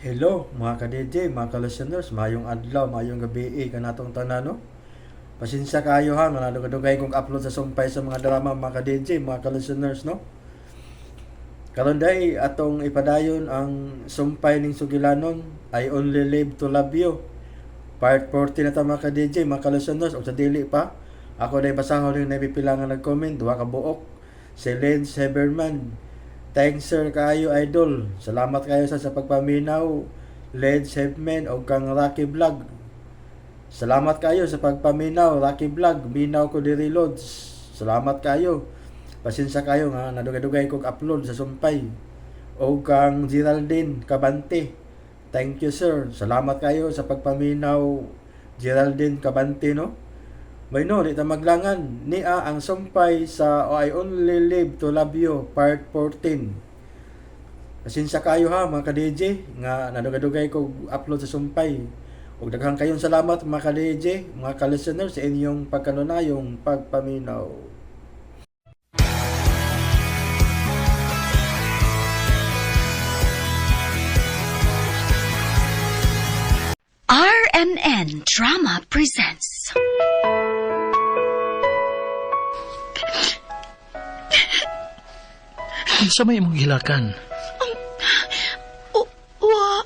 Hello mga ka-DJ, mga ka-listeners, maayong adlaw, maayong gabi eh, kanatong tanan, no? Pasensya kayo ha, mga dugay kong upload sa sumpay sa mga drama, mga ka-DJ, mga ka-listeners, no? Karon day atong ipadayon ang sumpay ning sugilanon, I Only Live to Love You. Part 40 na ta, mga ka-DJ, mga ka-listeners, og sa dili pa, ako day basahon yung napipila nga nag-comment, duha ka buok. Si Lance Heberman. Thanks sir kaayo, idol. Salamat kayo sa pagpaminaw. Lance Heberman og kang Rocky Vlog. Salamat kayo sa pagpaminaw, Rocky Vlog. Minaw ko diri, Lods. Salamat kayo. Pasensya kayo nga nadugay-dugay kog upload sa sumpay. O kang Geraldine Cabante. Thank you, sir. Salamat kayo sa pagpaminaw, Geraldine Cabante, no. May no, di ta maglangan. Nia ang sumpay sa I Only Live to Love You, Part 14. Pasensya kayo ha, mga ka-DJ, nga nadugay-dugay ko upload sa sumpay. Ug daghang kayong salamat, mga ka-DJ, mga ka-listener, sa inyong pagkanunayong pagpaminaw. RMN Drama presents. Unsa may imong gilakan? Wa.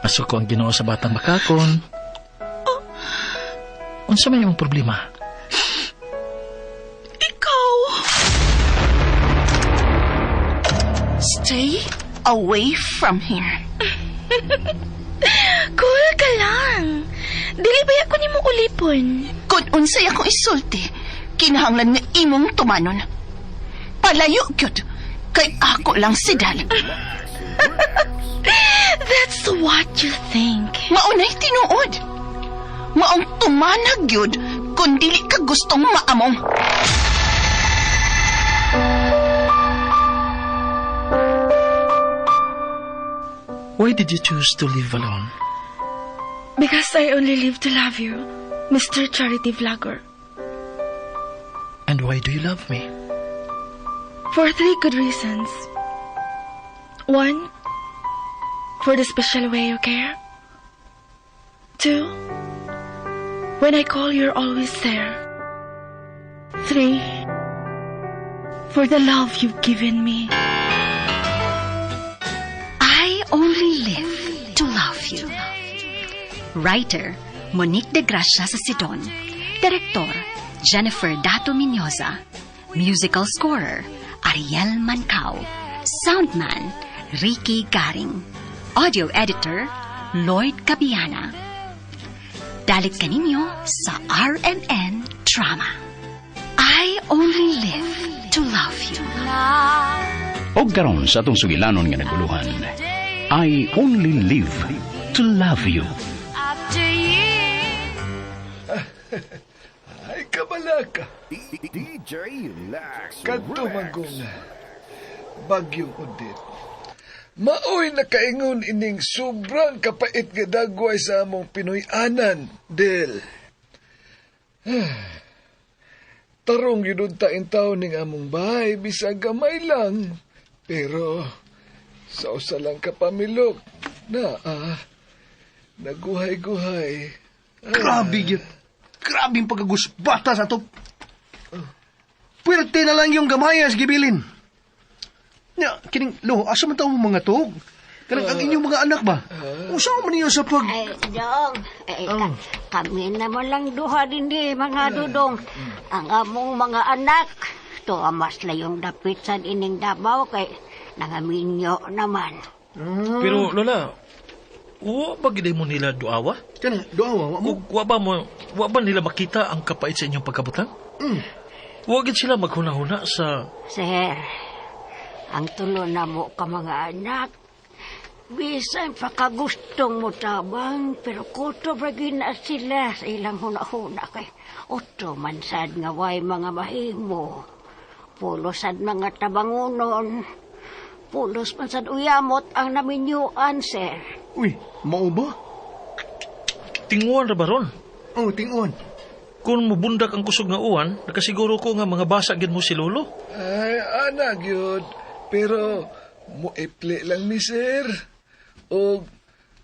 Masuko ang Ginoo sa batang bakakon. Unsa may imong problema? Ikaw. Stay away from here. Cool ka lang. Dili ba ako nimo ulipon? Kung unsay akong isulti, kinahanglan nga imong tumanon. Palayo gyud, kay ako lang si Dal. That's what you think. Maunay tinuod. Maong tumanag gyud kung dili ka gustong maamong. Why did you choose to live alone? Because I only live to love you, Mr. Charity Vlogger. And why do you love me? For three good reasons. One, for the special way you care. Two, when I call, you're always there. Three, for the love you've given me. I Only Live to Love You. Writer, Monique de Gracia sa Sidon. Director, Jennifer Dato Miñoza. Musical scorer, Ariel Mancao. Soundman, Ricky Garing. Audio editor, Lloyd Cabiana. Dalit kaninyo sa RMN Drama. I Only Live to Love You. Og karon sa atong sugilanon nga naguluhan, I Only Live to Love You. Ay, kabalaka. DJ Lex Kadto man kong bagyong Odette. Maoy nakaingon ining sobrang kapait nga dagway sa among Pinoy-anan, Del. Tarong yun ta taon ning among bahay, bisag gamay lang. Pero sa usa lang ka pamilok, na naguhay-guhay. Grabe yun. Grabe yung pagkagusbata sa to. Puwerte na lang yung gamayas, gibilin. Nya, kining, lo, asa man tao mo mga tug? Kanang ang inyong mga anak ba? Usa man ninyo sa pag... Ay, dong, eh, kami naman lang duha din di, mga dudong. Ang among mga anak, to mas layong dapit sa ining Davao kay nangaminyo naman. Pero Lola, wa ba gid mo nila duawa? Kanang, duawa, wa mo? Ug wa ba nila makita ang kapait sa inyong pagkabutang? Wa gid sila maghuna-huna sa Sir, ang tulo na mo ka mga anak, bisan pa kagustong mo tabang, pero kuto ba na sila sa ilang huna-huna kay otro man sad nga way mga mahimo. Pulos sad mga tabangunon. Pulos man sad uyamot ang naminyuan, sir. Uy, mao ba? Tinguan ra baron. Oh, tinguan. Kung mubundak ang kusog nga uwan, nakasiguro ko nga mga basa gid mo si Lolo. Ay, ana gyud. Pero, muipli lang mi, sir. O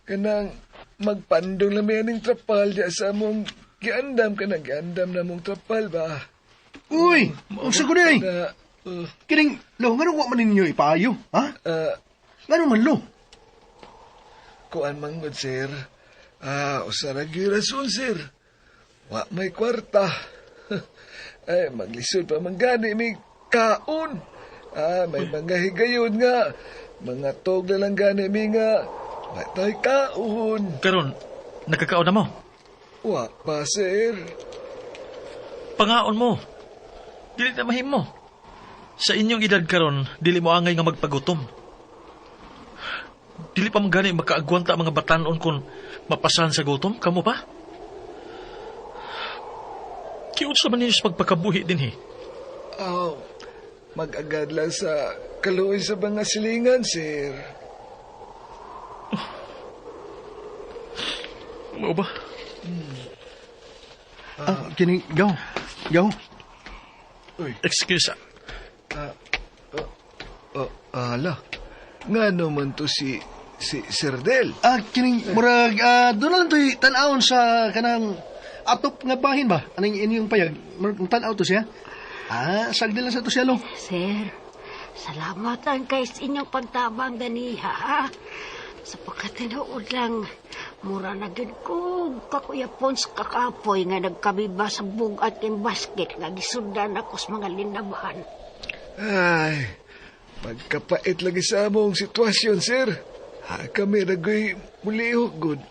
kanang magpandong lang may aning trapal diya sa among giandam kanang giandam na mong trapal ba. Uy, unsa ko ni? Na, Kining, lo, ngano wa man ninyo ipaayo, ha? Ngano man, lo? Kuan man gud, sir. Ah, usa ra gyud rason, sir. Wa may kwarta. Ay, maglisod pa man gani may kaon. Ah, may mga higayon nga. Mga tog na lang gani mi nga. Wa tay kaon. Karon, nakakaon na mo. Wa pa, sir. Pangaon mo. Dili na mahimo. Sa inyong edad karon, dili mo angay nga magpagutom. Dili pa man gani makaagwanta ang mga batanon kung mapasan sa gutom, kamo pa? Kiunsa man ninyo sa pagpakabuhi din eh. Aw, mag-agad lang sa kaluoy sa mga silingan, sir. Mao ba? Ah, kining, gaw. Gaw. Uy. Excuse ah. Oh, ala. Nga naman to si Sir Del. Ah, kining, murag, doon na lang to'y tan-awon sa kanang atop nga bahin ba? Aning inyong payag? Murag, tan-aw to siya? Ah, sagdi lang sa to siya, lo. Sir, salamat ang kay sa inyong pagtabang ganiha, ha? Sa pagkatinuod lang, mura na gid ko kakuya Pons kakapoy nga nagkabiba sa bugat king basket nga gisundan ako sa mga linabahan. Ay, pagkapait lagi sa among sitwasyon, sir. Ha, kami ragoy mulihok, good.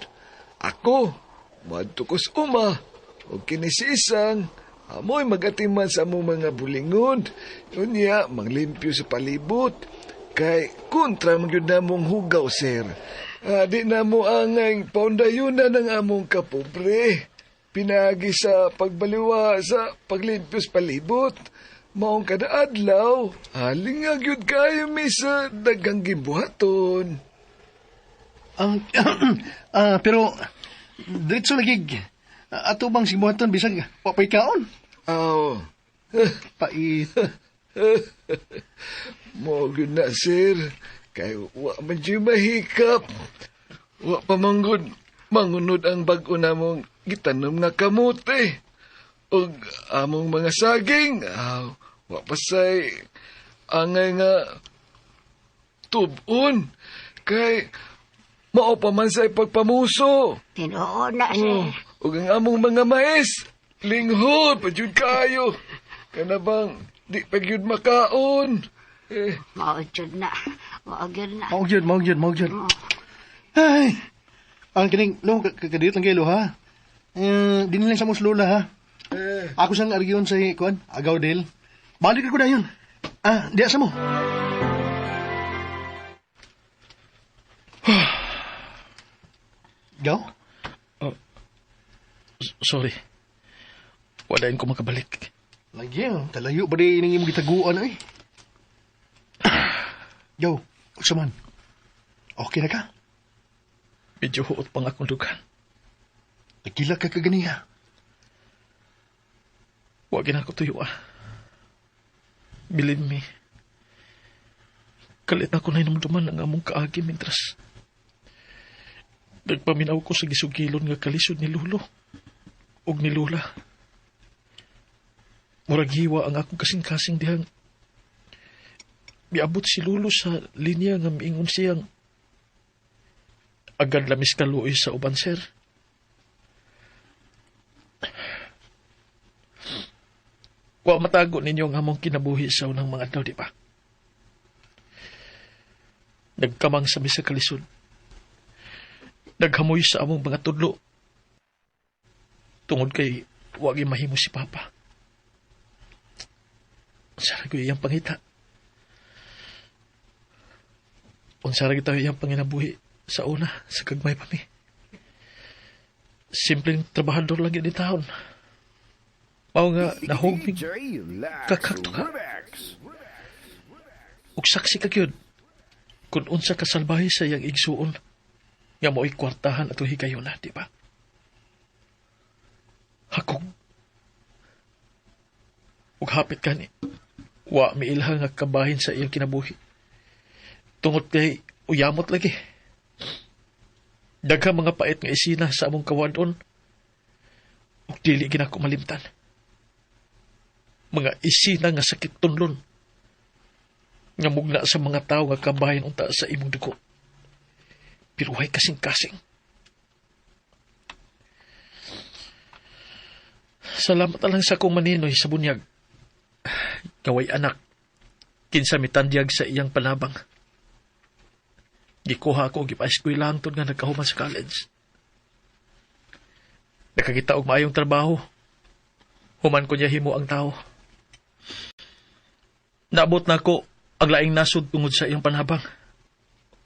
Ako, madto ko sa uma, o kinisisang, amoy magatiman sa among mga bulingon. Unya, manglimpyo sa palibot. Kay kontra man gyud namong hugaw, sir. Ah, di na mo angay paundayunan ng among kapobre. Pinagi sa pagbaliwa sa paglimpyo sa palibot. Maong kada adlaw, aling gyud kayo mi sa daghang gibuhaton. Pero, diretso lagi, ato bang sibuhaton bisag wa pa'y kaon? Aw. Pait. Mo gyud na, sir. Kay wa man jud mahikap. Wa pa man gud mangunod ang bag-o namong gitanom nga kamote. Ug among mga saging, aw, wa pa say angay nga tubon. Kay mao pa man say pagpamuso. Tinuod na, sir. Oh, ug ang among mga mais, linghod pa jud kayo. Kana bang di pa gyud makaon. Eh, Mao jud na. Mao gyud na. Mao gyud, mao gyud, mao gyud. Ay, ang kining, lo, kadiyot lang kayo, lo, ha? Eh, di nilang sa mong lola, ha? eh. Ako sang argyon sa kuan, agaw del. Balik ko na yun. Ah, diya sa mo. Gaw? Sorry. Wala ko makabalik. Lagi, ah, kalayo ba di ining imong gitaguan ay? Gaw, unsa man? Okay na ka? Medyo huot pang akong dugan. Nagkila ka kaganiha. Wa gina ko tuyo ah. Believe me. Kalit na ko na hinumduman ang among kaagi mintras nagpaminaw ko sa gisugilon nga kalisod ni Lulo ug ni Lula. Murag hiwa ang akong kasing-kasing dihang miabot si Lulo sa linya nga miingon siyang agad lamis kaluoy sa uban, sir. Wa matago ninyo ang among kinabuhi sa unang mga adlaw, di ba? Nagkamang sa misa kalisod. Naghamoy sa among mga tudlo. Tungod kay wagi mahimo si Papa. Unsa ra gyud iyang pangita? Unsa ra gyud tayo iyang panginabuhi sa una, sa kagmay pa mi? Simpleng trabahador lang gyud ni taon. Mao nga nahugmig DJ Lex kakakto ka. Remix. Ug saksi ka gyud kung unsa ka salbahe sa iyang igsuon nga mo'y kwartahan atong higayuna, di ba? Hakog. Ug hapit gani, wa miilha nga kabahin sa iyang kinabuhi. Tungod kay uyamot lagi. Daghang mga pait nga isina sa among kawadon. Ug dili ginako malimtan. Mga isina nga sakit tunlon. Nga mugna sa mga tawo nga kabahin unta sa imong dugo. Pero way kasing-kasing. Salamat na lang sa akong maninoy sa bunyag. Gaway anak, kinsa mitandyag sa iyang panabang. Gikuha ako, gipa-eskwelahan tod nga nagkahuman sa college. Nakakita og maayong trabaho. Human ko niya himo ang tao. Naabot na ko ang laing nasod tungod sa iyang panabang.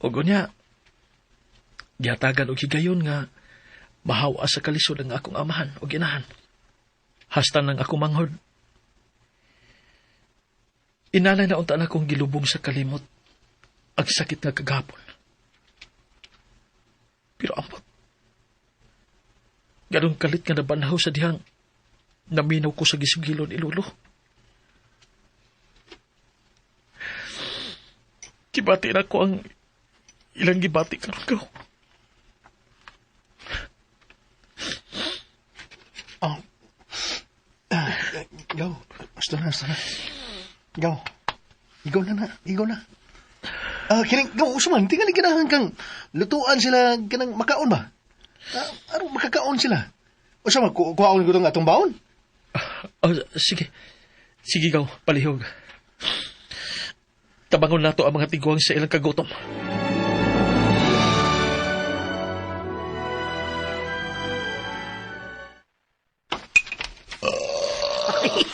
Og unya, gihatagan og higayon nga mahawa sa kalisod ang akong amahan o ginahan. Hasta nang ako manghod. Inanay na unta na akong gilubong sa kalimot ang sakit nga kagapon. Pero ambot, ganong kalit nga nabanhaw sa dihang naminaw ko sa gisugilon ni Lolo. Gibati na ko ang ilang gibati karon ko. Oh. Gaw, basta na, basta na. Gaw, ikaw na na, ikaw na. Kining, gaw, usuman, tingali ganahan kang lutuan sila, kanang makaon ba? Ano, makakaon sila? O sama, kuhaon ko itong atong baon? Oh, sige. Sige, gaw, palihog. Tabangon nato ang mga tiguang sa ilang kagutom.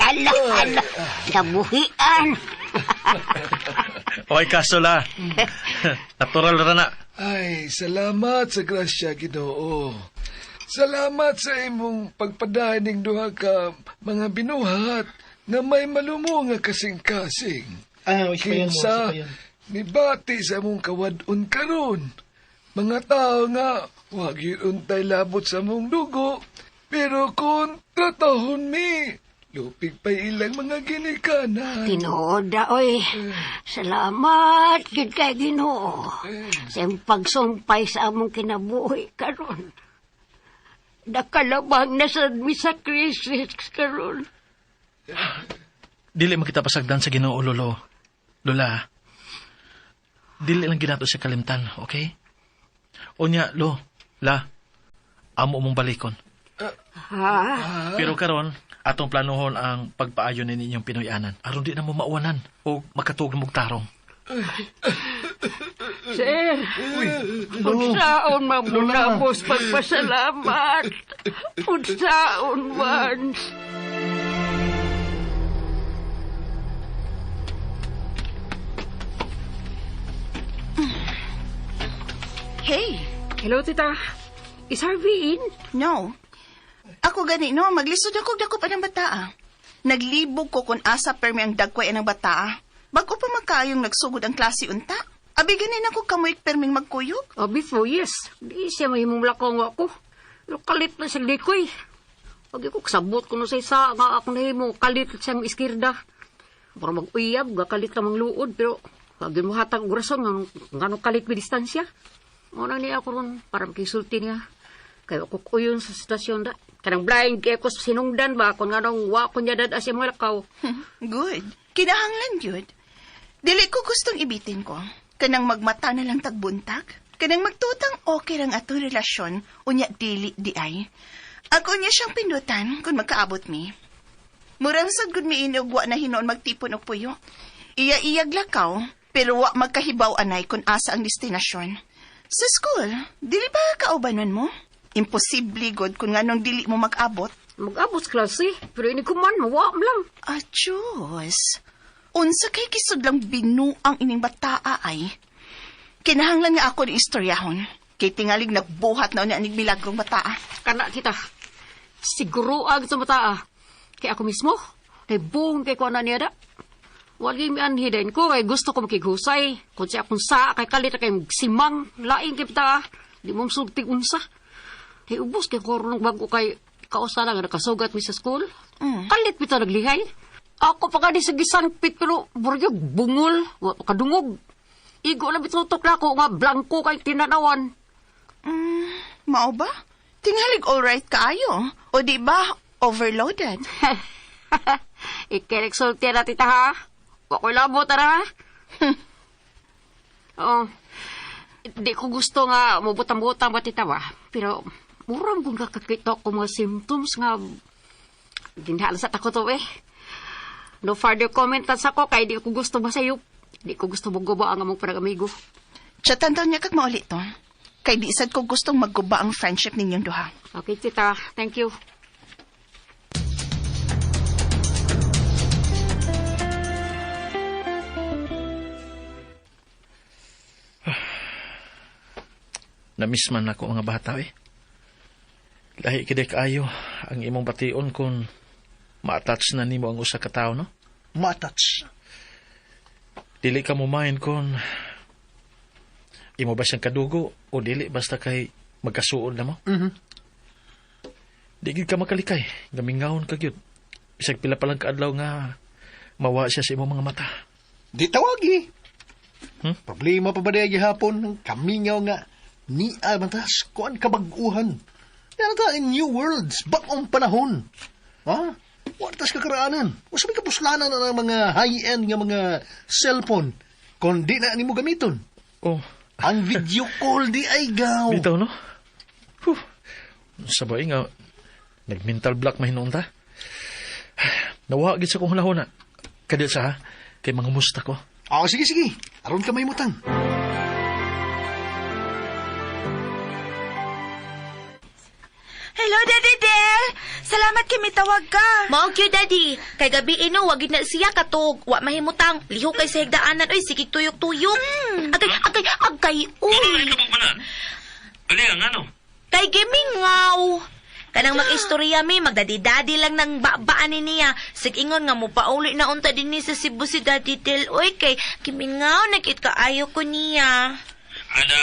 Ala, ala, nabuhian. Okay, kaso la. Natural ra na. Ay, salamat sa grasya, Ginoo. Salamat sa imong pagpadayon ning duha ka mga binuhat nga may malumo nga kasing-kasing. Ah, isa pa yan, Kinsa isa pa yan. nibati sa among kawadon karon. Mga tao nga wag yun untay labot sa among dugo, pero kung tratahon mi, lupig pa ilang mga ginikanan. Tinuod na, oy. Salamat, gid kay Ginoo. Sa iyong pagsumpay sa among kinabuhi karon. Nakalabang na sad mi sa krisis karon. Dili makita pasagdan sa Ginoo, Lolo. Lola, dili lang ginato sa kalimtan, okay? Unya, Lo, La, amo mong balikon. Ha? Pero karon, atong planohon ang pagpaayon ni ninyong Pinoyanan. Aron di na mo mauwanan o makatuog na mong tarong. Sir, unsaon man mo nabos pagpasalamat. Unsaon man. Hey, Hello, tita. Is Harvey in? no. Ako gani, no, maglisod ako dako pa ng bataa. Naglibog ko kung asa permi ang dagkway ng bataa. Bago pa magkayong nagsugod ang klase unta. Abi ganin ako kamoy perming magkuyog. Oh, before, yes. Di siya mahimong lakong ako. Pero kalit na sa likoy. Pag ako kasabot ko no sa isa, nga ako nahimo kalit sa imong iskirda. Para mag-uyab, gakalit na mang luod, pero pag mo hatag og rason, nga nung kalit may distansya. Muna niya ako ron, para makisulti niya. Kaya ako kuyon sa sitwasyon da. Kanang blind kaya ko sa sinungdan ba, kung nga nung wa ko niya dad as mga lakaw. Good. Kinahanglan yun. Dili ko gustong ibitin ko. Kanang magmata na lang tagbuntag. Kanang magtutang okay lang atong relasyon, unya dili di ay. Ako niya siyang pindutan kung magkaabot mi. Murang sad gud mi inog wa na hinoon magtipon og puyo. Iya-iyag lakaw, pero wa magkahibaw anay kung asa ang destinasyon. Sa school, dili ba kaubanon mo? Imposible gud kung nganong dili mo mag-abot. Mag-abot sa klase, pero ini ko man, mawa mo lang. Ah, Diyos. Unsa kay kisudlang binuang ining bataa ay. Kinahanglan nga ako ni istoryahon. Kay tingalig nagbuhat na unya aning milagrong bataa. Kana kita. Siguro ang sa mataa. Kaya ako mismo, naibong kay ko na niya da. Wali mi anhi din ko kay gusto ko makighusay. Kung siya akong sa kay kalit kay simang laing kay bata. Di mo sulti unsa. Kay ubos kay korong bago kay kausa lang nga nakasugat mi sa school. Kalit bitaw naglihay. Ako pa kani sa gisangpit pero buryog bungol, wa pa kadungog. Igo lang bitutok na ako nga blanko kay tinanawan. Mao ba? Tingalig alright kaayo. O di ba, overloaded? Ikiliksulti na, tita, ha? Wa ko'y labo, tara, ha? Oo. Di ko gusto nga mubutang-butang ba, tita, ba? Pero, murang kung kakakita ko mga symptoms nga ginhala sa tako to, eh. No further comment na sa ko, kay di ko gusto masayop. Di ko gusto magguba ang among parang-amigo. Chatan daw niya kag mauli to. Kay di sad ko gustong magguba ang friendship ninyong duha. Okay, tita. Thank you. Namiss man ako mga bata eh. Lahi kid kaayo ang imong bation kung ma-attach na nimo ang usa ka tawo, no? Ma-attach. Dili ka mo mind kung imo ba siyang kadugo o dili basta kay magkasuod na mo. Mhm. Di gid ka makalikay, gamingawon ka gyud. Bisag pila pa lang kaadlaw nga mawa siya sa imong mga mata. Di tawagi. Problema pa ba diya gihapon ng kamingaw nga niya man tas kuan kabag-uhan. Yan ta in new worlds, bagong panahon. Ha? Wa tas kakaraanan. Usa may kapuslanan na ng mga high-end nga mga cellphone kon di na nimo gamiton. Oh. Ang video call di ay gaw. Bitaw no? Huh. Sabay nga nag-mental block mahinoon ta. Nawa gid sa kong hulahuna. Kadil sa ha, kay mangumusta ko. Oh, sige sige. Aron ka mahimutang. Hello, Daddy Del! Salamat kay mitawag ka. Mao gyud, Daddy. Kay gabi ino wag gyud na siya katog. Wa mahimutang. Lihok kay sa higdaanan oy, sige tuyok-tuyok. Agay, agay, agay, uy. Ali ang ano? Kay gimingaw. Kanang mag-istorya mi, magdadi-dadi lang ng babaan ni niya. Sig-ingon nga mo pauli na unta dinhi sa Cebu si Daddy Del. Uy, kay gimingaw nagit kaayo ko niya. Ada,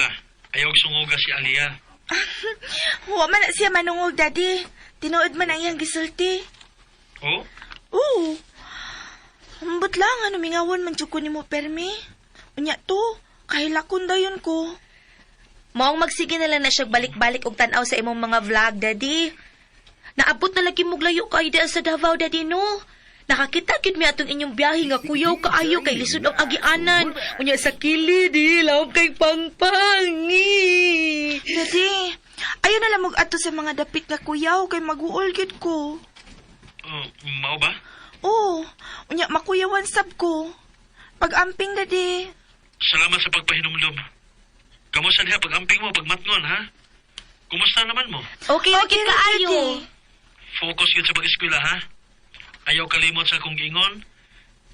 ayaw sunguga si Alia. Wa man na siya manungog, Daddy. Tinuod man ang iyang gisulti. Oh? Oo. Ambot lang, ano mingawan man jud ko nimo permi. Unya to, kahilakon dayon ko. Maong magsige na lang na siya balik-balik og tan-aw sa imong mga vlog, Daddy. Naabot na lagi mong layo kay diyan sa Davao, Daddy, no? Nakakita gid mi atong inyong biyahe nga kuyaw kaayo kay lisod ang agianan. Unya sa kilid, di lawom kay pangpangi. Daddy, ayaw na lang mag-ato sa mga dapit nga kuyaw kay maguol gyud ko. Oh, mao ba? Oo, unya makuyawan sab ko. Pag-amping, Daddy. Salamat sa pagpahinumdum. Kamusta diha pag-amping mo, pagmatngon, ha? Kumusta naman mo? Okay, okay, kaayo. Focus yun sa pag-eskwela, ha? Ayaw kalimot sa akong giingon.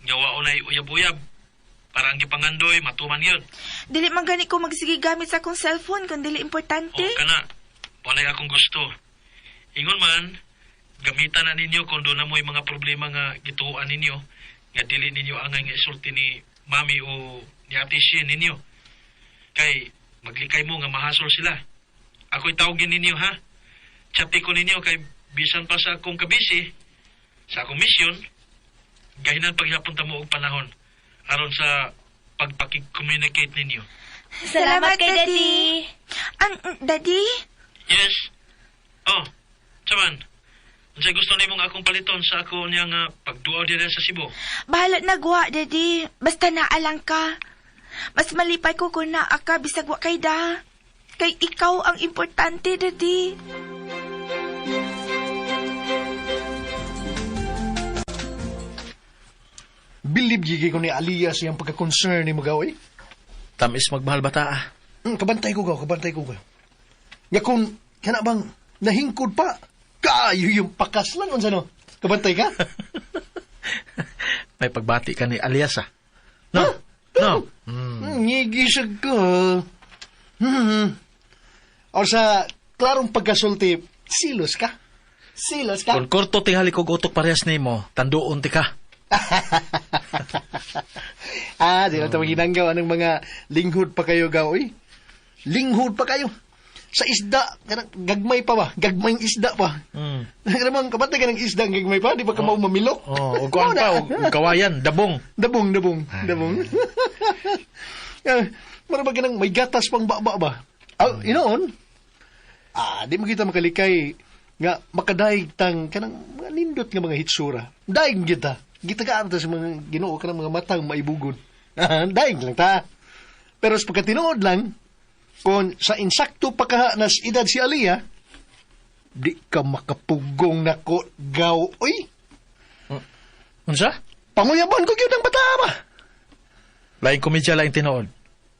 Nga wao na'y uyab-uyab. Para ang gipangandoy, matuman yun. Dili man gani ko magsige gamit sa akong cellphone kung dili importante. O, kana. Walay akong gusto. Ingon man, gamitan na ninyo kung doon na mo'y mga problema nga gituan ninyo, nga dili ninyo angay nga isulti ni mami o ni Ate Shin ninyo. Kay, maglikay mo nga mahasol sila. Ako'y tawagin ninyo, ha? Chati ko ninyo kay bisan pa sa akong kabisi, sa akong misyon, gahinan paghapon ta mo og panahon aron sa pagpakig-communicate ninyo. Salamat kay Daddy. Ang, Daddy? Yes. Oh, saman. Unsay gusto nimong akong paliton sa ako niya nga pagduaw diri sa Cebu? Bahala na guwa, Daddy. Basta naalang ka. Mas malipay ko kung naa ka bisag wa kay da. Kay ikaw ang importante, Daddy. Bilib gigi ko ni Aliyah sa iyang pagka-concern ni mo gaw eh. Tamis magmahal bata ah. Kabantay ko gaw, kabantay ko gaw. Nga kung kana bang nahingkod pa, kaayo yung pakas lang unsa no. Kabantay ka? May pagbati ka ni Alias ah. No. No. Ngigisag ka. O sa klarong pagkasulti, silos ka. Silos ka. Kung korto tingali kog utok parehas nimo, tanduon ti ka. Ah, di na ito maginanggaw anong mga linghod pa kayo gaw, oy. Linghod pa kayo. Sa isda, kanang gagmay pa ba? Gagmayng isda pa. Kanang kabantay ka ng isda ang gagmay pa, di ba ka mamilok? Oh, ug kuan pa, ug kawayan, dabong. Dabong, dabong, dabong. Mara ba kanang may gatas pang baba ba? Ah, inoon, Ah, di mo kita makalikay nga makadaig tang kanang mga nindot nga mga hitsura. Daig kita. Gitagaan ta sa mga Ginoo kanang mga matang maibugon. Daig lang ta. Pero sa pagkatinuod lang, kung sa insakto pa kaha nas edad si Aliyah, di ka makapugong nako gaw. Uy! Unsa? Panguyaban ko gyud ang bata ba? Laing komedya, laing tinuod.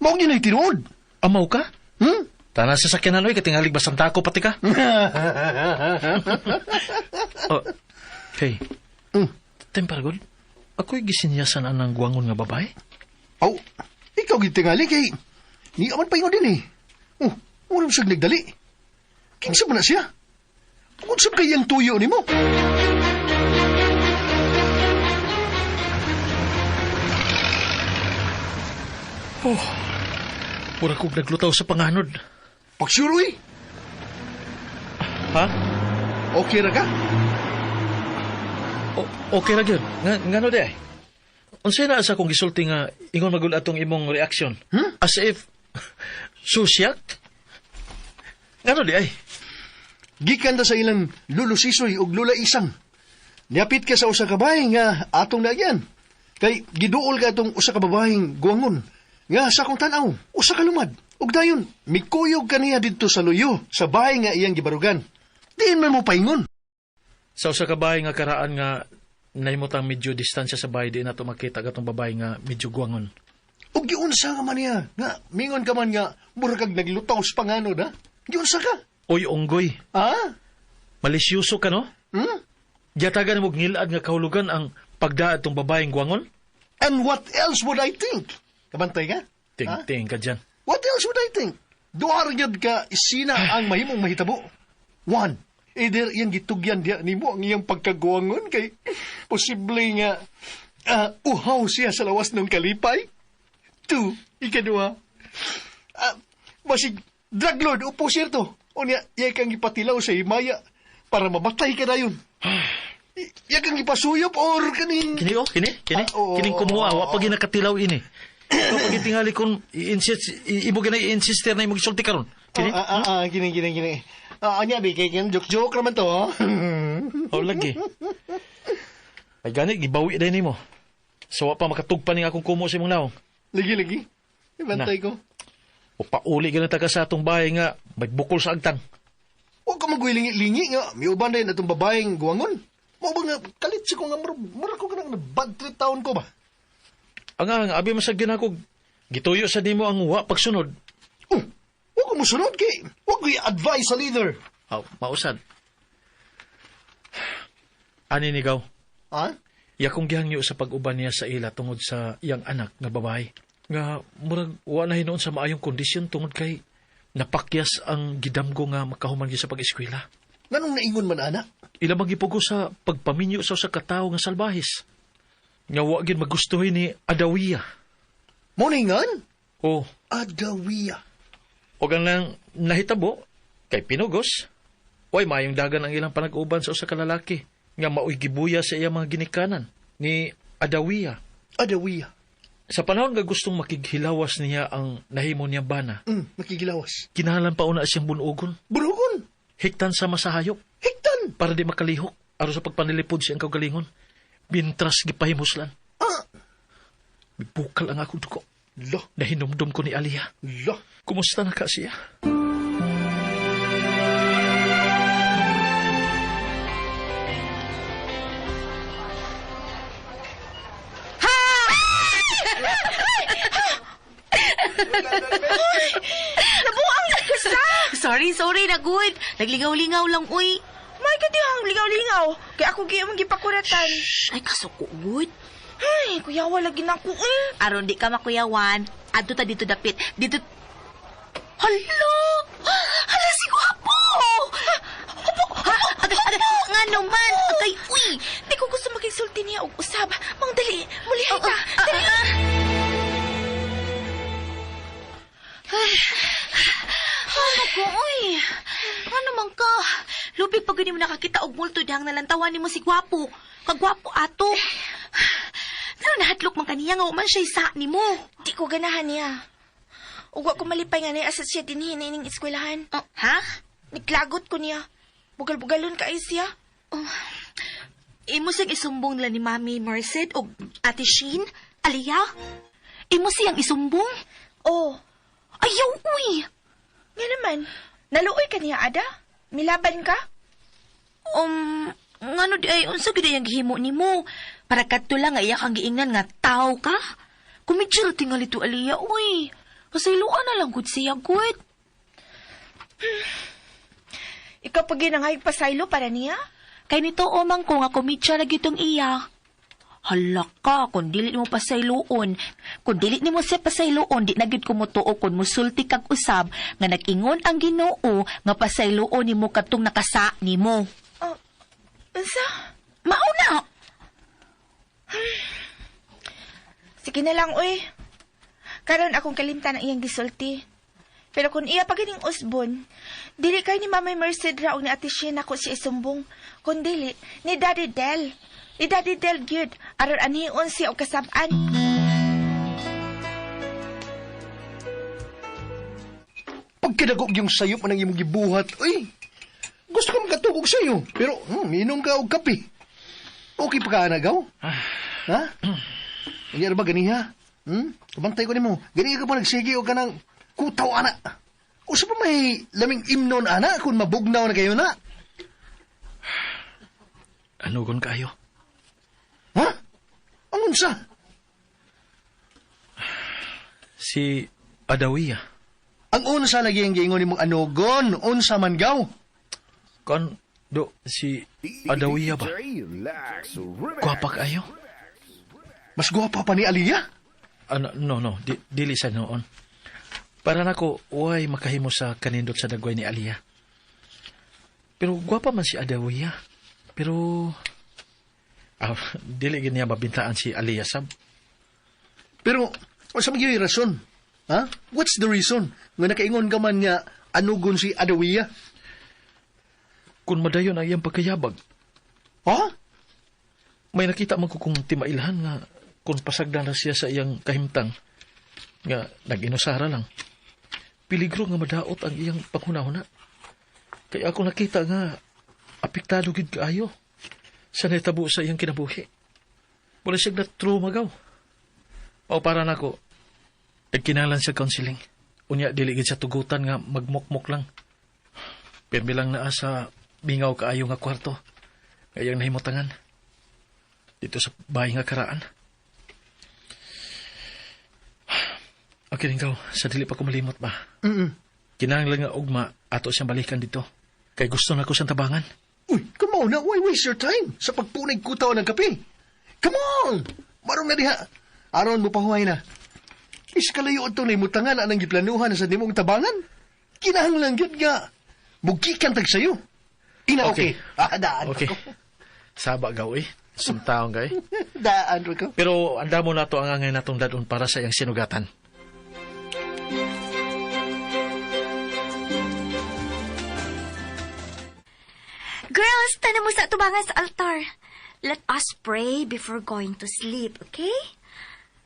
Mao gyud ay tinuod. Amaw ka? Hmm? Tana sa sakyanan, oy, katingalig basang tako pati ka. Oh, hey. Tempargol, ako'y gisinyasan anang guwangon nga babae. Aw, ikaw gyud tingali kay ni aman pa ingon din eh. Oh, wala mo siyang nagdali. Kinsa man na siya? Unsa kay iyang tuyo nimo? Oh, pura kog naglutaw sa panganod. Pagsuroy. Ha? Okay ra ka? Okay ra gyud. Ngano di ay? Unsay na sa akong gisulti nga ingon magul atong imong reaksyon? Hmm? As if susyak? Ngano di ay? Gikan ta sa ilang lulusisoy ug lula isang. Niapit ka sa usa ka bahay nga atong naagyan. Kay giduol ka atong usa ka babaeng guwangon nga sa akong tan-aw, usa ka lumad. Ug dayon mikuyog kaniya didto sa luyo sa bahay nga iyang gibarugan. Diin man mo paingon. Sa usa ka bahay nga karaan nga nahimutang medyo distansya sa bahay di nato makita katong babae nga medyo guwangon. Ug giunsa ka man niya nga mingon ka man nga mura kag naglutaw sa panganod ha. Giunsa ka? Oy unggoy. Ha? Malisyoso ka no? Hmm? Giyatagan mo ngilad nga kahulugan ang pagdaad tong babaeng guwangon? And what else would I think? Kabantay ka? Ting-ting ka dyan. What else would I think? Duha ra gyud ka isina ang mahimong mahitabo. One, either iyang gitugyan diya nimo ang iyang pagkaguwangon kay posible nga uhaw siya sa lawas ng kalipay. Two, ikaduha, basig drug lord o pusirto. Unya, iya kang ipatilaw sa himaya para mamatay ka dayon. Iya kang ipasuyop or kaning... Kini oh, kini, kini. Ah, oo, Kining kumuha, oo, wa pa ginakatilaw ini. Ikaw pag itingali kung i-insist, imo gina i-insister na imong gisulti karon. Kini? Kini, kini, kini. Anya, di, kay kini, joke-joke naman to, oh. Oh, lagi. Ay gani, gibawi din nimo. So, wa pa makatugpa ning akong kumo sa imong naong. Lagi, lagi. Ibantay ko. O pauli ka na taga sa atong bahay nga, may bukol sa agtang. Huwag ka magwilingi-lingi nga. Miuban din atong babaeng guwangon. Mao ba nga, kalit si ko nga, mura ko ka nang bad trip taon ko ba? Ang abi masag ginako, gituyo sa nimo ang wa pagsunod. Oh, huwag ko musunod kay, huwag ko i-advise sa leader. Aw, mausad. Ani ni gaw? Ha? Yakong gihangyo sa pag-uban niya sa ila tungod sa iyang anak nga babae. Nga murag wa na hinuon sa maayong kondisyon tungod kay napakyas ang gidamgo nga makahuman gyud sa pag-eskwela. Nganong naingon man ana? Ila magipugo sa pagpaminyo sa usa ka tawo nga salbahis. Nga wa gyud magustuhin ni Adawiya. Moningan? Oh. Adawiya. Og ang nang nahitabo kay Pinugos, way maayong dagan ang ilang panag-uban sa usa ka lalaki nga maoy gibuya sa iyang mga ginikanan ni Adawiya. Adawiya. Sa panahon nga gustong makighilawas niya ang nahimo niyang bana. Makigilawas. Kinahanglan pa una siyang bunugon. Bunugon? Hiktan sa masahayop. Hiktan? Para di makalihok. Aron sa pagpanilipod siyang kaugalingon. Bintras gipahimuslan. Ah! Mibukal ang akong dugo. Lo. Nahinumdum ko ni Aliyah. Lo. Kumusta na ka siya? Nabuang na ka sa! Sorry, sorry na good. Nagligaw-lingaw lang, uy. May kadihang ligaw-lingaw. Kaya ako giyong gipakuratan. Shh, ay kasuko, good. Ay, kuyawa lagi na ko, uy. Aron di ka makuyawan. Adto ta dito dapit. Dito... Hala! Hala, si Gwapo! Opo! Ha? Agay, agay, nga naman! Agay, uy! Di ko gusto makigsulti niya og usab. Mang dali, mulihay ta. Dali! Ano ko, uy? Ano man ka? Lupig pag mo nakakita og multo dihang nalantawan nimo si Gwapo. Kagwapo ato. Pero nahadlok man kaniya nga man siya isa nimo. Di ko ganahan niya. Ug wa ko malipay nga niya asa siya dinhi na ining eskwelahan. Oh, ha? Niklagot ko niya. Bugal-bugalon ka ay siya. Oh, imo siyang isumbong nila ni Mami Merced o Ate Sheen, Aliyah? Imo siyang isumbong? Oh. Ayaw, uy! Nga naman, naluoy ka niya, Ada? Milaban ka? Ngano di ay, unsa gid ang gihimo nimo? Para kadto lang nga iya kang giingnan nga tao ka? Kumidyo ra tingali to, Aliyah, uy. Pasayloan na lang gud siya, gud. Ikaw pa ginangay pasaylo para niya? Kay nito omang ko nga kumidya lagi tong iya. Hala ka, kung dili mo pasayloon. Kung dili nimo siya pasayloon, di na gyud ko motuo kung musulti kag usab nga nag-ingon ang Ginoo nga pasayloon nimo kadtong nakasa nimo. Oh, unsa? Mao na. Sige na lang, uy. Karon akong kalimtan ang iyang gisulti. Pero kung iya pa ganing usbon, dili kay ni Mama Merced ra og ni Ate Shane ako siya isumbong. Kung dili, ni Daddy Del. Ni Daddy Del gyud, aron anion siya og kasab-an. Pagkadagog yung sayop man ang imong gibuhat, uy! Gusto ko makatugog sa'yo, pero minom ka og kape. Okay pa ka, anagaw? Ha? Nangyari ba ganiha? Kabantay ko nimo. Ganiha ka pa nagsige o ka ng kutaw, ana. Usa pa may laming imnon, ana, kung mabugnaw na kayo na. Ano gon kayo? Ha? Ang unsa? Si Adawiya. Ang unsa lagi ang giingon nimong anugon, unsa man gaw? Kon do si Adawiya ba? Gwapa kayo? Mas gwapa pa ni Aliyah? Ano, no, dili sa noon. Para nako, way makahimo sa kanindot sa dagway ni Aliyah. Pero gwapa man si Adawiya. Pero dili gid niya mabintaan si Aliyah sab. Pero unsa man gyud rason? Ha? What's the reason nga nakaingon ka man nga anugon si Adawiya? Kung madayon ang iyang pagkayabag. Ha? May nakita man ko kung timailhan nga kung pasagdan na siya sa iyang kahimtang nga nag-inusara lang. Peligro nga madaot ang iyang panghunahuna. Kaya ako nakita nga apektado gid kaayo sa nahitabo sa iyang kinabuhi. Wala siya na-trauma gaw. O para nako, nagkinalan siya counseling. Unya, dili gid sa tugutan nga magmukmuk lang. Pirmi lang naa sa bingaw kaayo nga kwarto. Kayang nahimutangan. Dito sa bahay nga karaan. Okay, ikaw, sa dili pa ko malimot ba? Mm-mm. Kinahanglan nga ugma, ato siyang balikan dito. Kay gusto na ko siyang tabangan. Uy, come on na, why waste your time sa pagpunay kutaw ng kape? Come on! Marong na diha. Aron mo pahuway na. Iskalayo ito na imutangan anang giplanuhan sa nimong tabangan. Kinahanglan gyud nga. Mugikan tag sayo. Ina okay. Ah, daan Okay. ko. Saba gaw eh. Sumtaong kay. Daan ko. Pero anda mo na to ang angay natong dadon para sa iyang sinugatan. Girls, tanan mo sa atubangan sa altar. Let us pray before going to sleep, okay?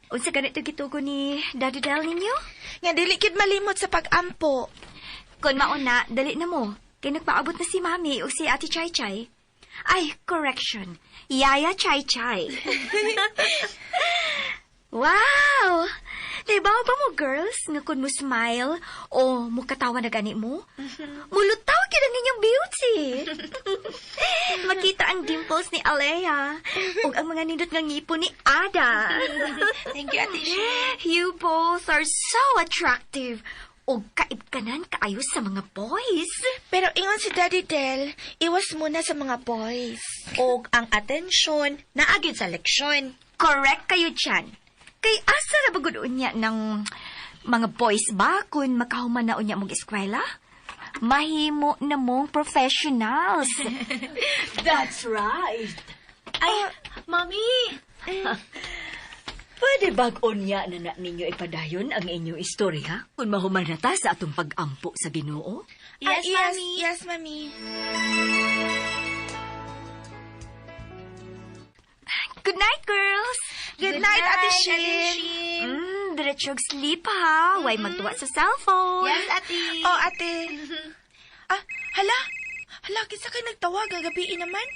Unsa ganito gitugo ni Daddy Del ninyo? Nga dili kid malimot sa pag-ampo. Kung mauna, dali na mo. Kay nagpaabot na si Mami o si Ate Chay Chay. Ay, correction. Yaya Chay Chay. Wow! Naibaw ba mo, girls, nga kung mo smile o mukatawa na gani mo? Mulutaw gyud ang inyong beauty. Makita ang dimples ni Alea ug ang mga nindot nga ngipon ni Ada. Thank you, Ate Shane. You both are so attractive. Ug kaibkanan kaayo sa mga boys. Pero ingon si Daddy Del, iwas muna sa mga boys. Og ang atensyon naagid sa leksyon. Correct kayo dyan. Kay asa ra ba gud unya ng mga boys ba kung makahuman na unya mong eskwela? Mahimo na mong professionals. That's right. Ay, Mami! Pwede bag unya na na ninyo ipadayon ang inyong istorya kung mahuman na ta sa atong pag-ampo sa Ginoo? Yes, Yes, yes, Mami. yes, Mami. Good night, girls. Good night, Ate Shin. Diretsong sleep ha. Way magtuwa sa cellphone. Yes, Ate. Oh, ate. Ah, Hala! Hala, kinsa kay nagtawag ang gabi naman?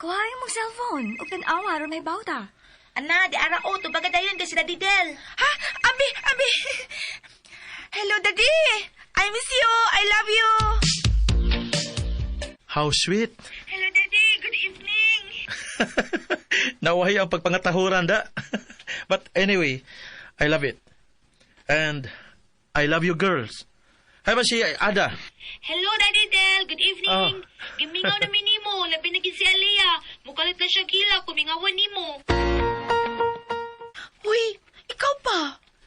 Kuha imong cellphone ug tan-awa aron may bawta. Ana, di ara o, tubaga dayon kay si Daddy Del. Ha? Abi, abi. Hello, Daddy. I miss you. I love you. How sweet. Hello, Daddy. Good evening. Nawahi ang pagpangatahuran da. But anyway, I love it. And I love you girls. Hay ba si Ada? Hello, Daddy Del. Good evening. Oh. Gimingaw na minimo. Labi na gid si Aliyah. Mukalit na siya gila. Kumingawan nimo. Uy, ikaw pa.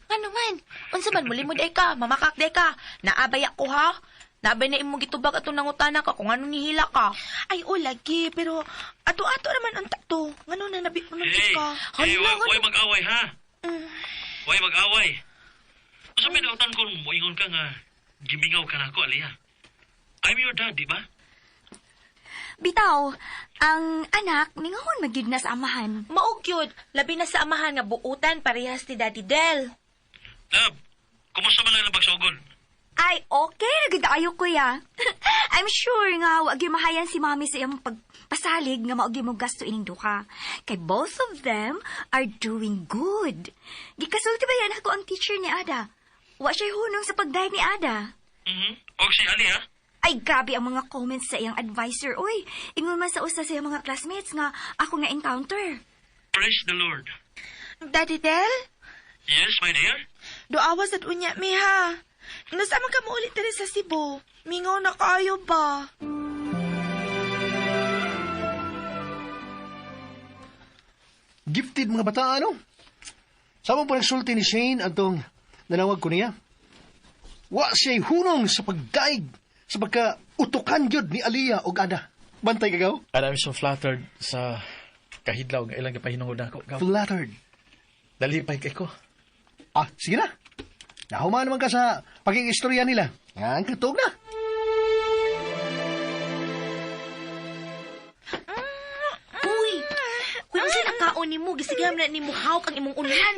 Ano man? Unsa man mulimod ay ka, mamakak day ka. Naabay ako ha. Naabay na imong gitubag atong nangutana ka kung ano nihila ka. Ay, o lagi, pero ato-ato naman ang takto. Ngano na nabi mo Hey, ka? hey, wa, mag-away ha. Way mag-away. Sa may nautan ko moingon ka nga gimingaw ka na ako, Aliyah. I'm your dad, di ba? Bitaw, ang anak mingahon magyud na sa amahan. Mao gyud, labi na sa amahan nga buutan parehas ni Daddy Del. Love, kumusta man lang ang pagsugod? Ay, okay ra gud ayo kuya. I'm sure nga wa gyud mahayan si mami sa iyang pagpasalig nga mao gyud mo gasto ining duha. Kay both of them are doing good. Gikasulti ba yan ako ang teacher ni Ada? Wa siya hunong sa pagdayeg ni Ada. Mhm. Og si Aliyah? Ay, grabe ang mga comments sa iyang advisor. Uy, ingon man sa usa sa iyang mga classmates nga ako nga encounter. Praise the Lord. Daddy Del, Yes, my dear? duawa sad unya mi ha. Nasa man ka mo ulit diri sa Cebu. Mingaw na kayo ba? Gifted mga bata, ano? Sa mo pa nagsulti ni Shane atong nanawag ko niya. Wa siya'y hunong sa pagdaig sa pagka utukan gyud ni Aliyah og Ada. Bantay ka gaw? And I'm so flattered sa kahidlaw nga ilang gipahinungod nako. Gaw. Flattered. Nalipay kay ko. Ah, sige na. Nahuman naman ka sa pagiging nila. Ang katog na. Uy! Uy, unsa nakaon nimo? Gisigam na nimo hawk ang imong ulan.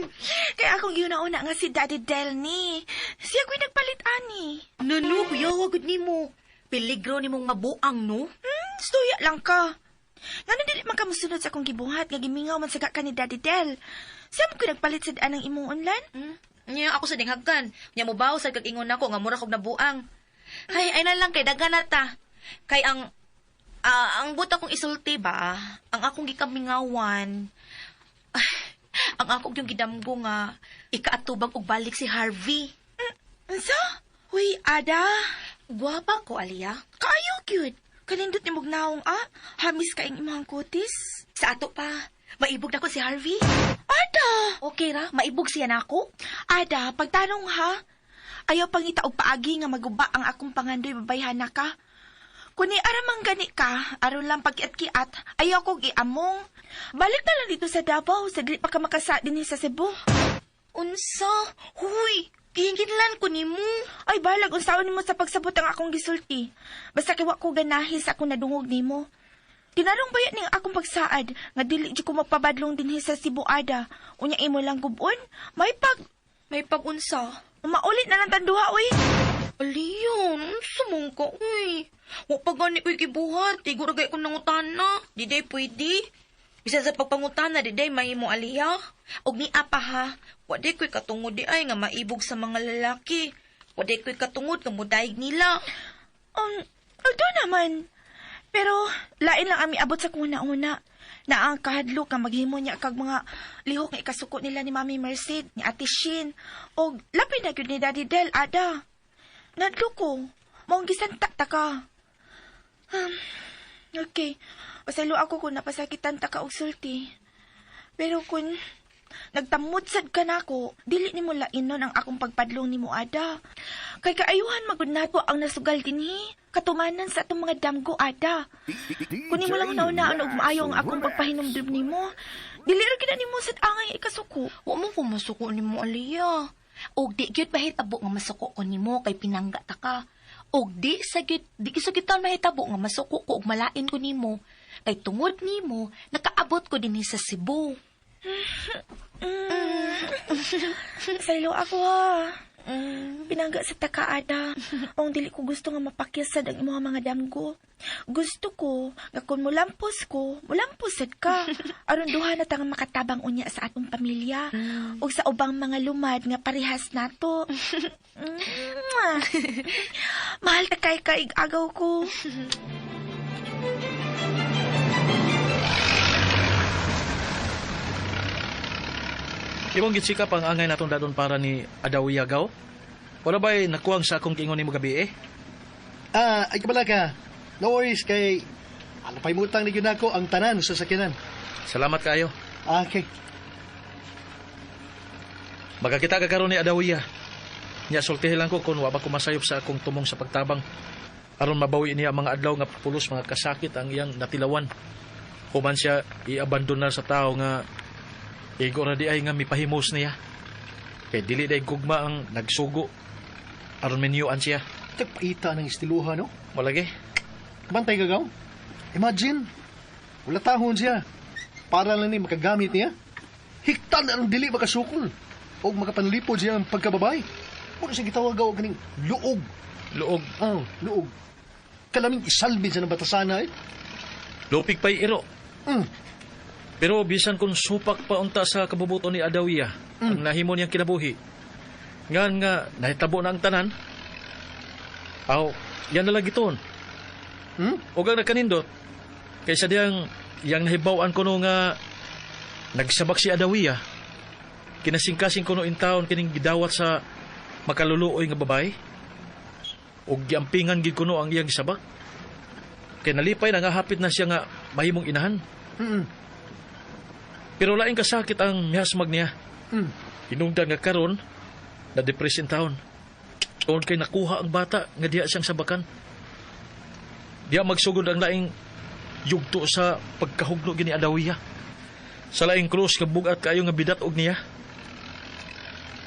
Kaya akong giuna-una nga si Daddy Del ni. Siya ko'y nagpalit ani. Nano, kuya, wagod nimo. Peligro nimong mabuang, no? Stuya lang ka. Ngano dili man ka mosunod sa akong gibuhat nga gimingaw man saga ka ni Daddy Del. Siya mo ko'y nagpalit sa daan ang imong unlan? Hmm? Nya ako sa dinghagkan. Nya mo baw sa kag ingon nako nga mura kog nabuang. Ay, ay na lang kay daghan na ta. Kay ang ang buta kong isulti ba, ang akong gikamingawan. Ah, ang akong yung gidamgo nga ikaatubang og balik si Harvey. Unsa? Uy, Ada. Gwapa ko, Aliyah. Kaayo gyud. Kanindot ni mugnaong ah. Hamis ka ang imong kutis. Sa ato pa, maibog na ko si Harvey. Ada! Okay ra, maibog siya nako. Ada, pagtanong ha. Ayaw pangita og paagi nga maguba ang akong pangandoy babayhana ka. Kuni aramang gani ka, aron lang pagkiat-kiat, ayaw kog iamong. Balik na lang dito sa Davao, sa dili pa ka makasa dinhi sa Cebu. Unsa? Huy, gihinginlan ko nimo. Ay balag unsaon nimo sa pagsabot ang akong gisulti. Basta kay wa ko ganahi sa akong nadungog nimo. Tinarong baya ning akong pagsaad nga dili jud ko magpabadlong dinhi sa Cebu Ada. Unya imo lang gubon, may pag May pagunsa. maulit na lang tanduha oy. Aliyon, unsa man ka, uy. Wa pa gani ko'y gibuhat. Tigo ra gay ko nangutana. Di day pwede. Bisan sa pagpangutana, di day mahimo aliya. Og ni apa ha, wa day ko'y katungod di ay nga maibog sa mga lalaki. Wa day ko'y katungod nga mudayeg nila. Although naman. Pero lain lang ami abot sa kuna-una. Na ang kahadlok nga maghimo niya kag mga lihok nga ikasuko nila ni Mami Merced, ni Ate Shin, og labi na gyud ni Daddy Del, Ada. Nadlo ko. Maong gisanta ta ka. Okay. Pasaylo ako kung napasakitan ta ka og sulti. Pero kung nagtamod sad ka nako, dili nimo lainon ang akong pagpadlong nimo Ada. Kay kaayuhan magud nato ang nasugal dinhi, katumanan sa atong mga damgo Ada. Kun nimo lang naunaan og maayo ang akong pagpahinumdum nimo, dili ra gid na nimo sad angay ikasuko. Wa mo ko masuko nimo Aliyah. Og di gyud mahitabo nga masuko ko nimo kay pinangga ta ka. Og di sa gyud di sa gyud taon mahitabo nga masuko ko og malain ko nimo. Kay tungod nimo nakaabot ko dinhi sa Cebu. Saylo ako ha. Pinangga sa takaada. Ang dili ko gusto nga mapakyasad ang imong mga damgo. Gusto ko nga kung mulampos ko, mulampos sad ka. Aron duha na ta nga makatabang unya sa atong pamilya ug sa ubang mga lumad nga parehas nato. Mwah. Mahal ta kay kaig-agaw ko. Imong gitsikap ang angay natong dadon para ni Adawiya gaw? Wala ba'y nakuwang sa akong kingon nimo gabi eh? Ah, ay kabala ka. No worries kay ano pa'y mutang ni ako ang tanan sa sakyanan. Salamat kayo. Okay. Magkakita ka karon ni Adawiya. Nya sultihi lang ko kung wa ba ko masayop sa akong tumong sa pagtabang. Aron mabawi niya ang mga adlaw nga pulos mga kasakit ang iyang natilawan. Human siya iabandonar sa tao nga igo ra di ay nga mipahimos niya. Kay dili day gugma ang nagsugo aron minyuan siya. Tagpaita ng estiluha, no? Malagi. Bantay ka, gaw. Imagine, wala tahon siya. Para lang ni makagamit niya. Hiktan ang dili makasukol. O makapanlipod siya ang pagkababay. Muna siya gitawag gaw kaning luog. Luog? Oh, luog. Kalaming isalbin siya ng batasana eh. Lupig pa'y iro. Pero bisan kung supak pa unta sa kabubuto ni Adawiya, ang nahimo niyang kinabuhi. Ngan nga, nahitabo na ang tanan. Aw, yan na lang giton. O ang nagkanindot, kaysa diyang, yang nahibawan ko no nga, nagsabak si Adawiya, kinasingkasing ko no in taon kining gidawat sa makaluluoy nga babae. O giampingan gid ko no ang iyang sabak. Kay nalipay na nga hapit na siya nga mahimong inahan. Pero laing kasakit ang mihasmag niya. Hinungdan nga karon na depress in taon. Tungod kay nakuha ang bata nga diha siyang sabakan. Diha magsugod ang laing yugto sa pagkahugno gini Adawiya. Sa laing krus nga bugat kaayo nga bidat og niya.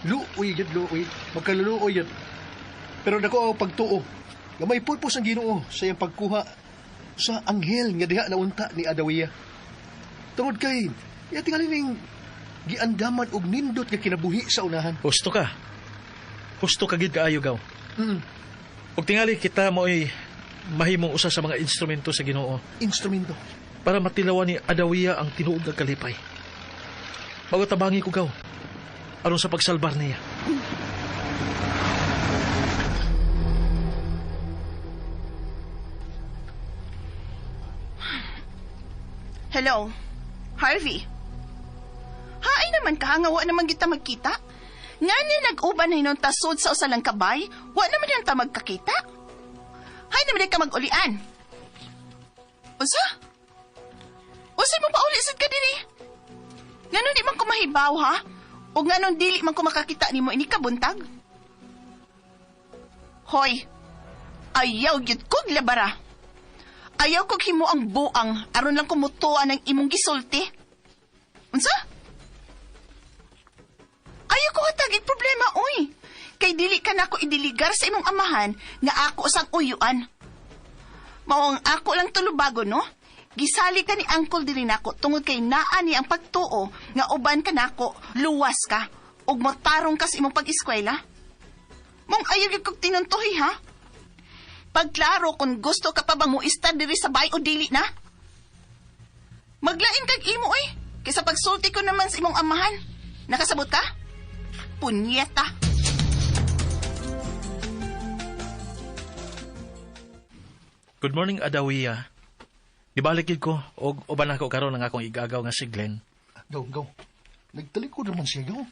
Luoy gid luoy, magkaluluoy yun. Pero dako ang pagtuo nga may purpose ang Ginoo sa iyang pagkuha sa anghel nga diha naunta ni Adawiya. Tungod kay iya tingali ning giandaman og nindot nga kinabuhi sa unahan. Husto ka. Husto ka gid kaayo gaw. Og tingali kita mo'y mahimong usa sa mga instrumento sa Ginoo. Instrumento. Para matilawan ni Adawiya ang tinuod nga kalipay. Bago tabangi ko gaw aron sa pagsalbar niya. Hello, Harvey. Haay naman ka, nga wa naman kita magkita. Nga niya nag-uban na hinong tasod sa usalang kabay, wa naman yung ta magkakita. Hay naman di ka mag-ulian. Unsa? Unsa mo pauli sad ka diri? Ngano di man ko mahibaw, ha? O nganong dili man ko makakita nimo ini kabuntag? Hoy, ayaw gyud kog labara. Ayaw kog himo ang buang aron lang kumutuan ang imong gisulti. Unsa? Ayaw ko hatagig problema, oy. Kay dili ka nako idiligar sa imong amahan nga ako sang uyuan. Mao ang ako lang tulubago, no? Gisali ka ni Uncle diri nako tungod kay naa ni ang pagtuo nga uban ka nako, luwas ka ug motarong ka sa imong pag-eskwela. Mong ayaw gyud kog tinuntuhi, ha? Pagklaro kung gusto ka pa bang muistar diri sa bay o dili na. Maglain kag imo, oy. Kaysa pagsulti ko naman sa imong amahan. Nakasabot ka? Punyeta. Good morning, Adawiya. Gibalik gid ko og uban ako karon ang akong igagaw nga si Glenn. Gaw, gaw. Nagtalikod naman siya, gaw.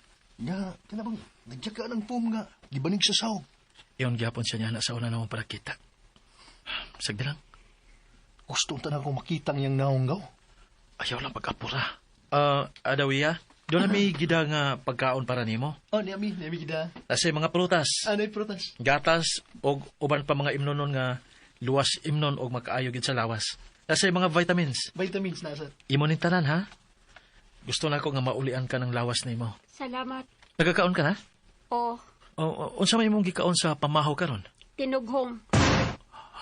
Nga, kanabang nagyaka ng pum nga gibanig sa sawg. Iyon gihapon siya niya na sa una namang para kita. Sagdi lang. Gusto unta na akong makita ang iyang naong, gaw. Ayaw lang pag-apura. Adawiya, doon na may gida nga pagkaon para nimo. Oh, niami, niami gida. Nasa mga prutas. Ano yung prutas? Gatas og uban pa mga imnonon nga luwas imnon og makaayo gid sa lawas. Nasa mga vitamins. Vitamins nasa. Imo ning tanan ha. Gusto na ko nga maulian ka ng lawas nimo. Salamat. Nagakaon ka na? Oh, O, unsa may imong gikaon sa pamahaw karon? Tinughong.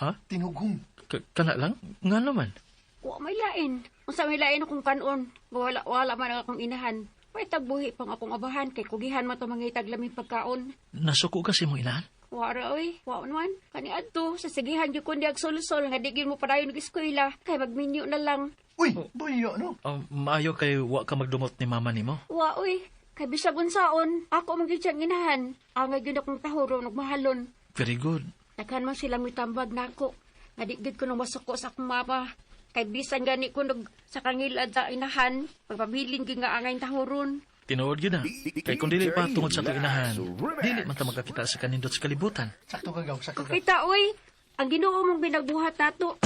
Ha? Tinughong. Kana lang? Nga naman. Wa may lain. Unsa may lain akong kanon. Wala wala man ang akong inahan. May tagbuhi pang akong abahan kay kugihan man to mangitag laming pagkaon. Nasuko ka sa imong inahan? Wa ra oy, wa man. Kani adto sa sigihan gyud kundi ag sulsol nga di gyud mo padayon og eskwela kay magminyo na lang. Uy, boy, ano? Oh, maayo kay wa ka magdumot ni mama nimo. Wa oy, kay bisag unsaon, ako man gyud siyang inahan. Angay gyud akong tahuro ug mahalon. Very good. Daghan man sila mitambag nako. Nga di gyud ko nang masuko sa akong mama. Kay bisan gani ko nag sa kangilad sa inahan, pagpabilin gyud nga angay tahuron. Tinuod gyud na. Kay kung dili pa tungod sa atong inahan, dili man ta magkakita sa kanindot sa kalibutan. Sakto ka, Gaw. Sakto ka. Kita oy, ang Ginoo mong binagbuhat nato.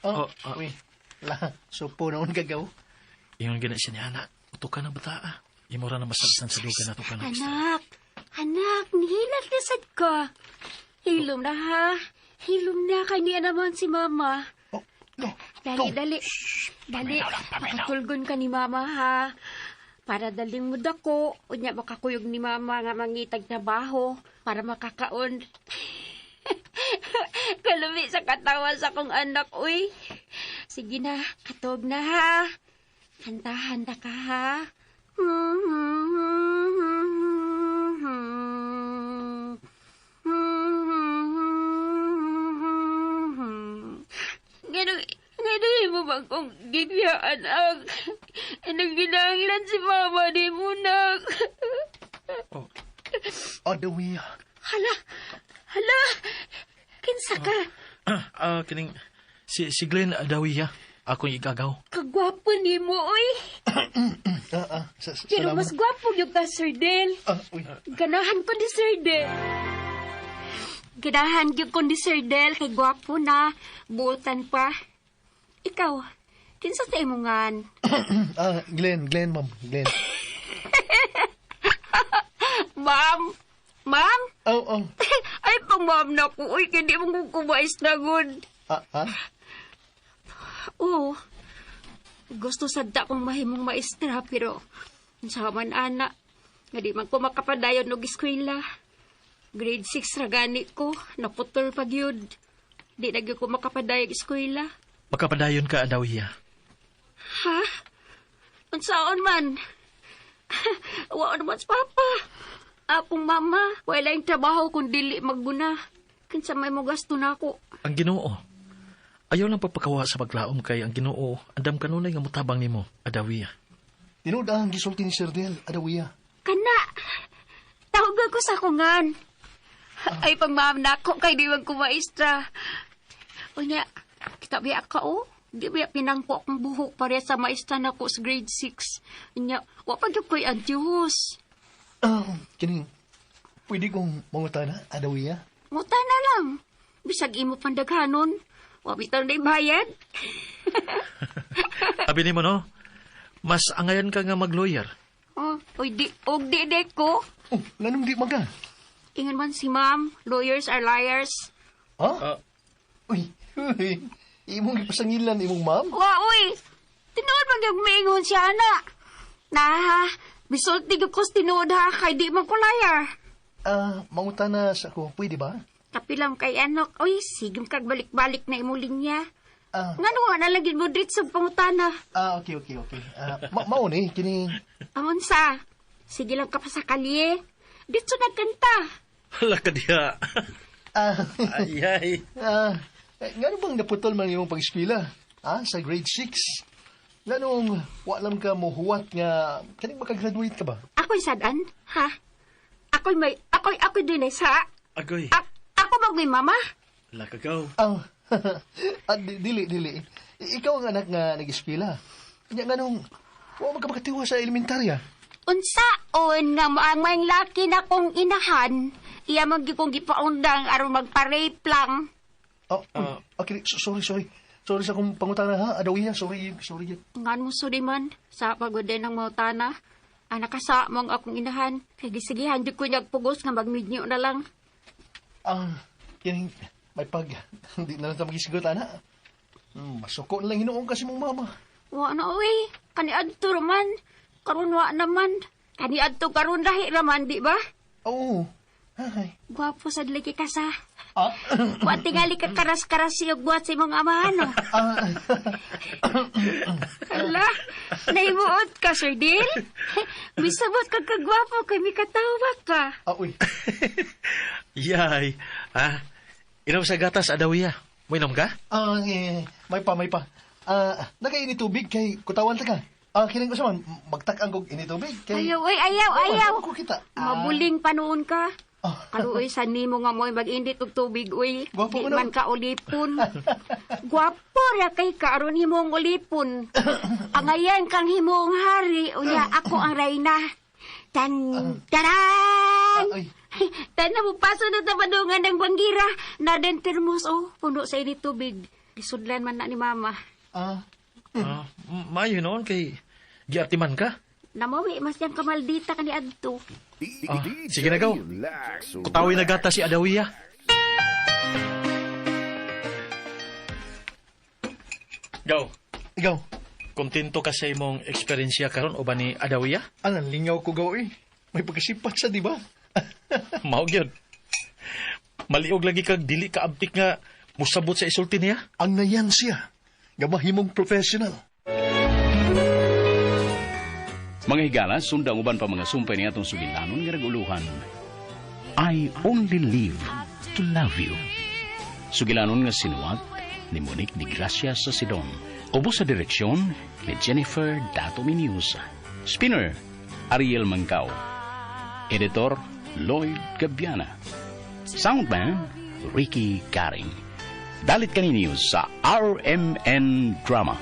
Oh, uy. La, supo naon ka, Gaw. Ingon gina siya ni anak. Uto ka na bata ah. Imo ra na masabtan sa duga na to ka na. Anak, anak, nihilak na sad ka. Hilom na ha. Hilom na kay niya naman si mama. Oh, no. Dali, dali. Dali, makatulgon ka ni mama ha. Para daling mo dako, unya makakuyog ni mama nga mangitag trabaho para makakaon. Kalumi sa katawan sa akong anak, uy. Sige na, katog na ha. Handa-handa ka ha. Ganun, ganun mo bang kung gibiyaan ang anong ginanglan si mama ni Munak? Oh, Adawiya. Hala, hala, kinsa ka? Kining si Glenn Adawiya. Akong igagaw. Kagwapo ni mo, oy. Pero Salamat. mas gwapo yung ka, Sir Del. Ah, uy. Ganahan ko ni Sir Del. Ganahan gyud ko ni Sir Del kay gwapo na, buotan pa. Ikaw, kinsa sa imongan? Glenn, Glenn, ma'am. Glenn. Ma'am? Ma'am? Oh, oh. Ay, pang ma'am na ko. Uy, hindi mo kong kumais na gud. Ah, ah? Oo. Gusto sadta kong mahimong maestra, pero sa man ana, nga di man ko makapadayon og eskwela. Grade 6 ra gani ko, naputol pa gyud. Di na gyud ko makapadayag eskwela. Makapadayon ka, Adawiya. Ha? Unsaon man? Wa naman sa papa. Apong mama, wala yung trabaho kung dili magguna. Kinsa may mo gasto na ako. Ang Ginoo. Ayaw lang pagpakawa sa paglaom kay ang Ginoo. Andam kanunay nga mutabang nimo, Adawiya. Tinuod ang gisulti ni Sir Del, Adawiya. Kana! Tawagan ko sa kungan. Ay, pang ma'am na ako, kay di man ko maestra. Unya, kita biya ka, oh. Di biya pinangko akong buhok pare sa maestra na ko sa grade 6. Unya, wa pa gyud ko'y antius. Kining, pwede kong mangutana, Adawiya? Muta na lang. Bisag imo pandaghanon. Wa bitaw na bayad. Abi nimo no, mas angayan ka nga mag-lawyer. Oh, oy di og di di ko. Oh, nganong di maga? Ingon man si ma'am, lawyers are liars. Ha? Uy, uy, imong gipasangilan imong ma'am? Wa uy. Tinuod man gyud miingon siya ana. Na, bisulti gyud ko sa tinuod ha kay di man ko liar. Mangutana sa ko, pwede ba? Kapilam kay anok. Uy, sige kag balik-balik na imong linya. Ah. Ngano wa na lang gyud mo drit sa pangutana. Okay. Mao ni kini Amon sa. Sige lang ka pa sa kalye. Dito nagkanta. Hala ka diha. Ay, ay. Ngano bang naputol man imong pag-eskwela? Sa grade 6. Nganong wa lang ka mohuwat nga kaning makagraduate ka ba? Ako'y sadan, ha? Ako'y may, ako'y din sa. Agoy. Ako ba may mama? Hala ka gaw. Dili, dili. Ikaw ang anak nga nag-eskwela. Nya nganong wa man ka makatiwa sa elementarya? Unsaon nga maang laki na kong inahan, iya man gyud kong gipaundang aron magpa-rape lang. Oh, okay, sorry, sorry. Sorry sa akong pangutana ha, Adawiya, sorry, sorry. Ngan mo suri man, sa pagod din ang mautana. Anak ka sa mong akong inahan, kay gisigihan jud ko niyag pugos nga magmidnyo na lang. Kining may pag hindi na lang ta magisigot ana. Masuko na lang hinuon kasi mong mama. Wa na oy, kani adto raman. Karon wa naman. Kani adto karon lahi raman, di ba? Oo. Ay. Gwapo sa lagi ka sa. Ah. Wa tingali ka karas-karas siyog buhat sa imong amahan, no? Ah. Hala, naimuot ka, Sir Dil. Misabot ka kagwapo kay mikatawa ka. Ah, uy. Yay. Ha? Inom sa gatas, Adawiya. Muinom ka? Ah, eh, may pa, may pa. Ah, nakaini tubig kay kutawan ta ka. Ah, kining ko sa man, magtak-ang kog ini tubig kay Ayaw, oy, ayaw, ayaw. Ko kita. Mabuling pa noon ka. Kaluoy sa nimo nga mo'y mag-indit og tubig, uy. Gwapo Di ko man ka ulipon. Gwapo ra kay ka aron himong ulipon. Angayan kang himong hari, unya ako ang reyna. Tan taran! Ay. Tan mo paso na ta padungan ng banggira. Na den termos oh, puno sa ini tubig. Gisudlan man na ni mama. Ah, Ah, maayo noon kay giartiman ka. Namawi mas yang kamaldita kani adto. Ah, sige na, gaw. Relax. Kutawi na gata si Adawiya. Gaw, Ikaw, kontento ka sa imong eksperyensya karon o ba ni Adawiya? anang lingaw ko gaw eh. May pagkasipat sa, di ba? Mao gyud. Maliog lagi kag dili ka abtik nga musabot sa isulti niya. Ang nayan siya. Nga mahimong professional. Mga higala, sundang uban pa mga sumpay ni atong sugilanon nga naguluhan. I only live to love you. Sugilanon nga sinuwat ni Monique de Gracia sa Sidon. Ubo sa direksyon ni Jennifer Dato Miniusa. Spinner, Ariel Mangkao. Editor, Lloyd Gabiana. Soundman, Ricky Garing. Dalit kaninyo sa RMN Drama.